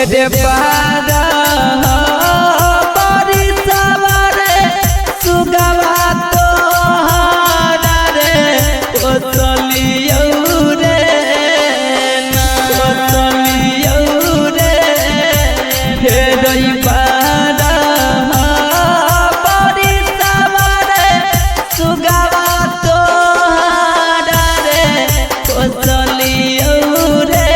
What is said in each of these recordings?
हे पारा बड़ी सवारे सुगवा तोहरा रे कोसलियौ रे कोसलियौ रे हे पारा बड़ी सवारे सुगवा तोहरा रे कोसलियौ रे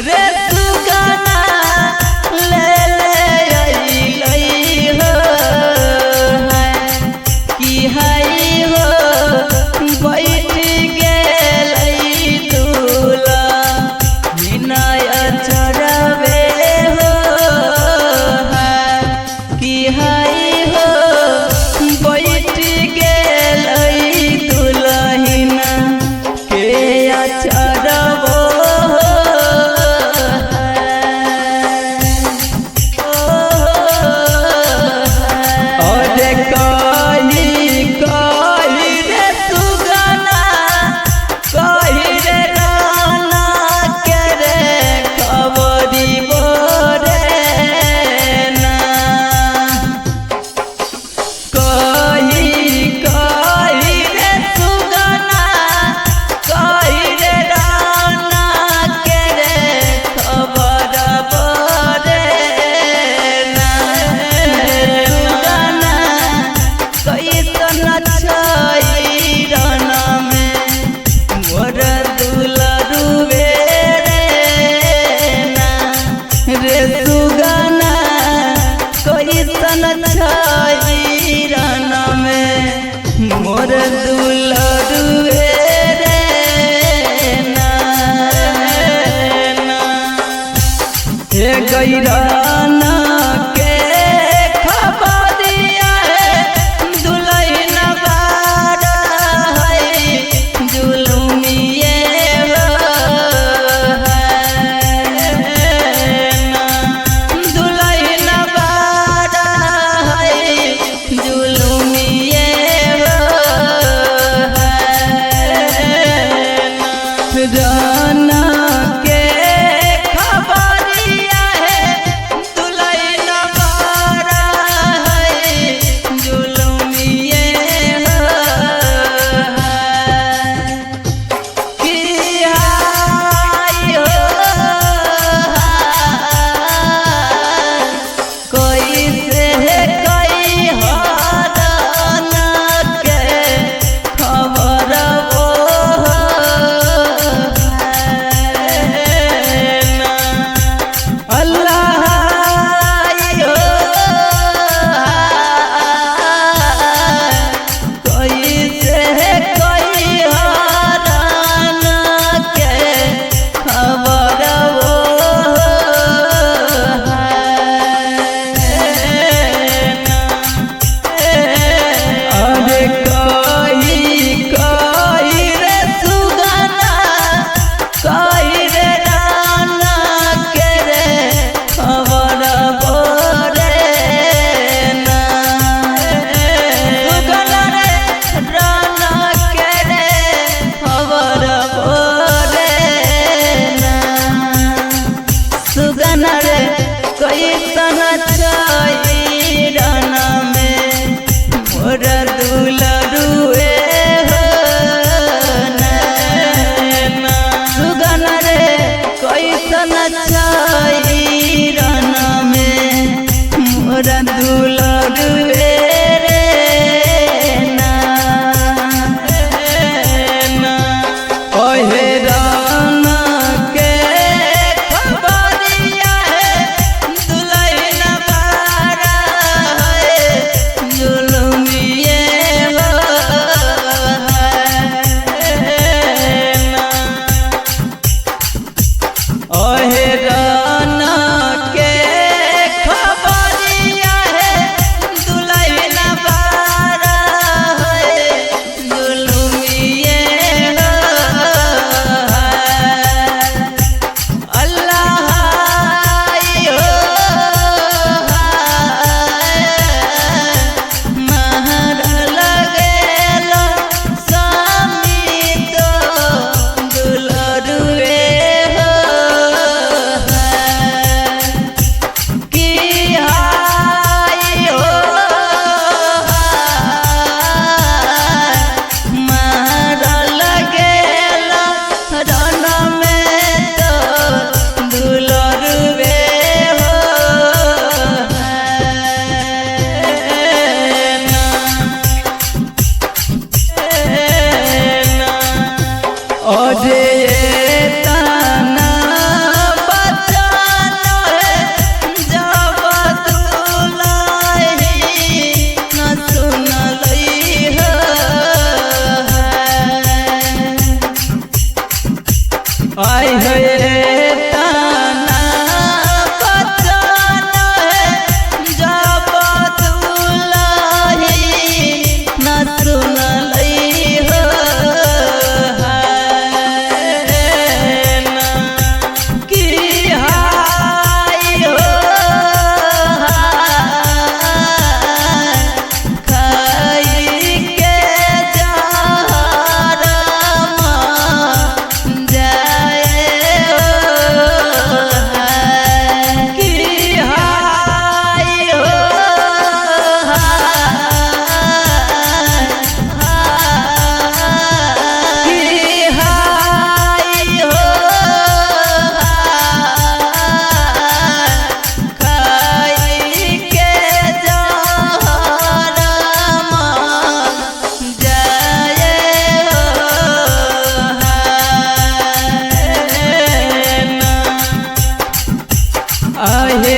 रे सुगना। मोर दुलरुए रे ना। हे गैराना के खबरिया दुलैन बारा है जुलुमिए दुलैन बारा है जुलुमिए राना के खबरिया है दुलैन बारा है जुलुमिए कि हाय हो कोई से कोई हराना के खबर वो अल्लाह हो कोई से कोई हराना के खबर वो अरे कोई कोई रे सुगना कोई रे राना के रे खबर बोरे ना। सुगना रे राना के रे खबर बोरे ना। सुगना रे कैसन छै राना में मोर दुलरुए हो ना। सुगना रे कैसन छै राना में मोर दुलरुए रे ना। ओहे राना के खबरिया है दुलैन बारा है जुलुमिए हो ओहे राना के खबरिया है दुलैन बारा है जुलुमिए हो अल्लाह हो महर लगेल स्वामी तो दुलरुए हो कि हाय हो महर लगेल रन में तो दुलरुए हो अरे ताना बचाना है जब दुलाही न सुनलई हो। आय हे ताना बचाना है जब दुलाही न सुनलई हो। कि हाय हो खाई के जहरमा जाए हो। कि हाय हो कि हाय हो खाई के जहरमा जाए हो। आहे